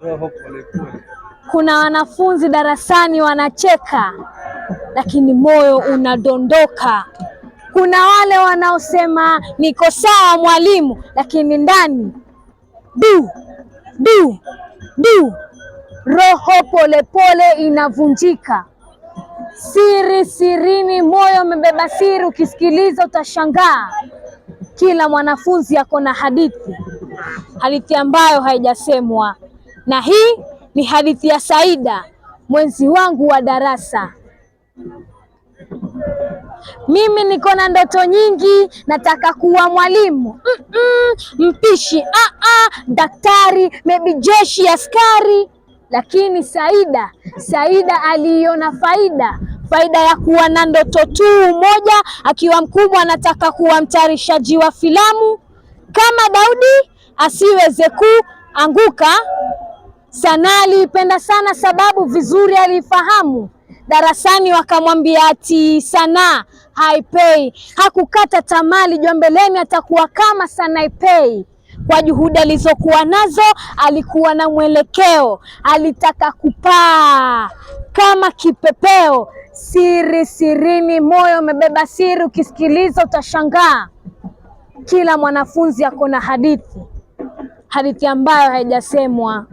Roho polepole. Kuna wanafunzi darasani wanacheka, lakini moyo unadondoka. Kuna wale wanaosema niko sawa mwalimu, lakini ndani du du du, roho polepole inavunjika. Siri sirini, moyo umebeba siri, ukisikiliza utashangaa. Kila mwanafunzi ako na hadithi, hadithi ambayo haijasemwa, na hii ni hadithi ya Saida, mwenzi wangu wa darasa. Mimi niko na ndoto nyingi, nataka kuwa mwalimu, mpishi, daktari, maybe jeshi, askari. Lakini Saida, Saida aliiona faida, faida ya kuwa na ndoto tu moja. Akiwa mkubwa anataka kuwa mtayarishaji wa filamu kama Daudi, asiweze kuanguka. Sanaa aliipenda sana, sababu vizuri aliifahamu. Darasani wakamwambia ati sanaa haipei. Hakukata tamaa, alijua mbeleni atakuwa kama Sanaipei. Kwa juhudi alizokuwa nazo, alikuwa na mwelekeo, alitaka kupaa kama kipepeo. Siri sirini, moyo umebeba siri, ukisikiliza utashangaa. Kila mwanafunzi ako na hadithi, hadithi ambayo haijasemwa.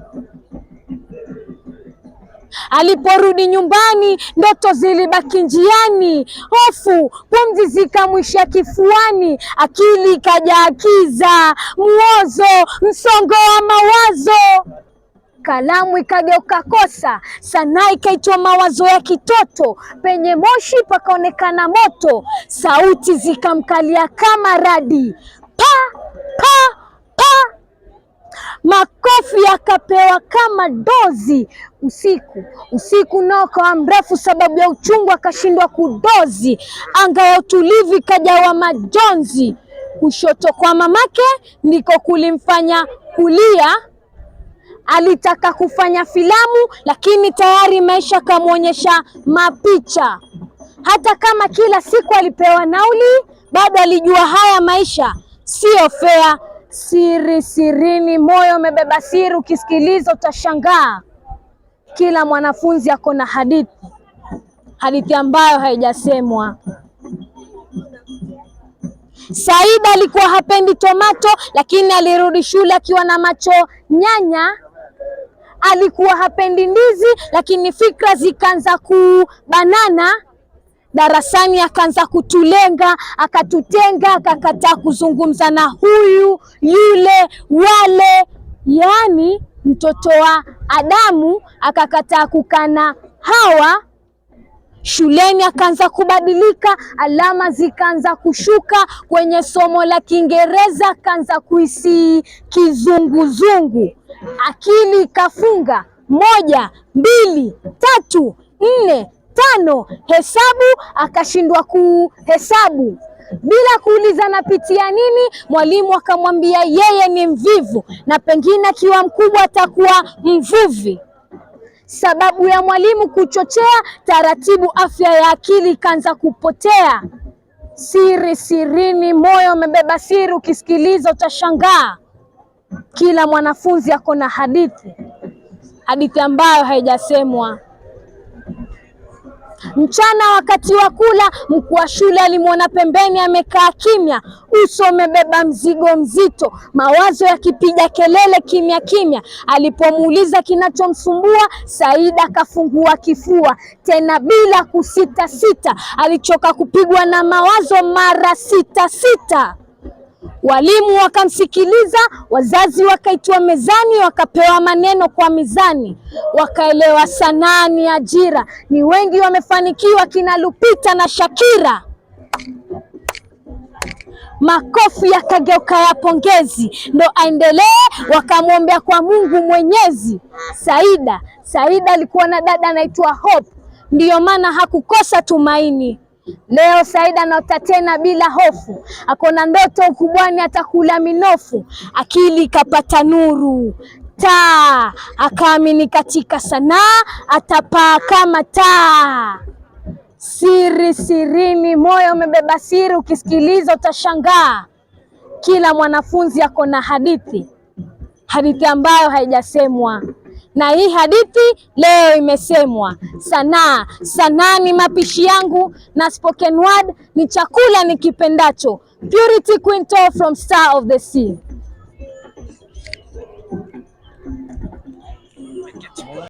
Aliporudi nyumbani, ndoto zilibaki njiani, hofu pumzi zikamwisha kifuani, akili ikajaa kiza, muozo, msongo wa mawazo. Kalamu ikageuka kosa, sanaa ikaitwa mawazo ya kitoto, penye moshi pakaonekana moto, sauti zikamkalia kama radi, pa pa pa, makofi yakapewa kama dozi. Usiku usiku nao ukawa mrefu, sababu ya uchungu akashindwa kudozi. Anga ya utulivu ikajawa majonzi. Kushoto kwa mamake ndiko kulimfanya kulia. Alitaka kufanya filamu, lakini tayari maisha kamwonyesha mapicha. Hata kama kila siku alipewa nauli, bado alijua haya maisha siyo fea. Siri sirini, moyo umebeba siri, ukisikiliza utashangaa. Kila mwanafunzi ako na hadithi, hadithi ambayo haijasemwa. Saida alikuwa hapendi tomato, lakini alirudi shule akiwa na macho nyanya. Alikuwa hapendi ndizi, lakini fikra zikaanza kubanana. Darasani akaanza kutulenga, akatutenga, akakataa kuzungumza na huyu yule wale, yaani mtoto wa Adamu akakataa kukana Hawa. Shuleni akaanza kubadilika, alama zikaanza kushuka. Kwenye somo la Kiingereza akaanza kuhisi kizunguzungu, akili ikafunga moja, mbili, tatu, nne, tano, hesabu akashindwa kuhesabu. Bila kuuliza napitia nini, mwalimu akamwambia yeye ni mvivu na pengine akiwa mkubwa atakuwa mvuvi. Sababu ya mwalimu kuchochea, taratibu afya ya akili ikaanza kupotea. Siri sirini, moyo umebeba siri, ukisikiliza utashangaa. Kila mwanafunzi ako na hadithi, hadithi ambayo haijasemwa. Mchana wakati wa kula, mkuu wa shule alimwona pembeni amekaa kimya, uso umebeba mzigo mzito, mawazo yakipiga kelele kimya kimya. Alipomuuliza kinachomsumbua, Saida akafungua kifua tena bila kusitasita. Alichoka kupigwa na mawazo mara sita sita. Walimu wakamsikiliza, wazazi wakaitwa mezani, wakapewa maneno kwa mizani, wakaelewa sanaa ni ajira, ni wengi wamefanikiwa, kina Lupita na Shakira. Makofi yakageuka ya pongezi, ndo aendelee, wakamwombea kwa Mungu Mwenyezi. Saida, Saida alikuwa na dada anaitwa Hope, ndiyo maana hakukosa tumaini. Leo Saida anaota tena bila hofu, akona ndoto ukubwani atakula minofu. Akili ikapata nuru taa, akaamini katika sanaa atapaa kama taa. Siri sirini, moyo umebeba siri, ukisikiliza utashangaa. Kila mwanafunzi ako na hadithi, hadithi ambayo haijasemwa. Na hii hadithi leo imesemwa. Sanaa, sanaa ni mapishi yangu na spoken word ni chakula nikipendacho. Purity Quinto from Star of the Sea.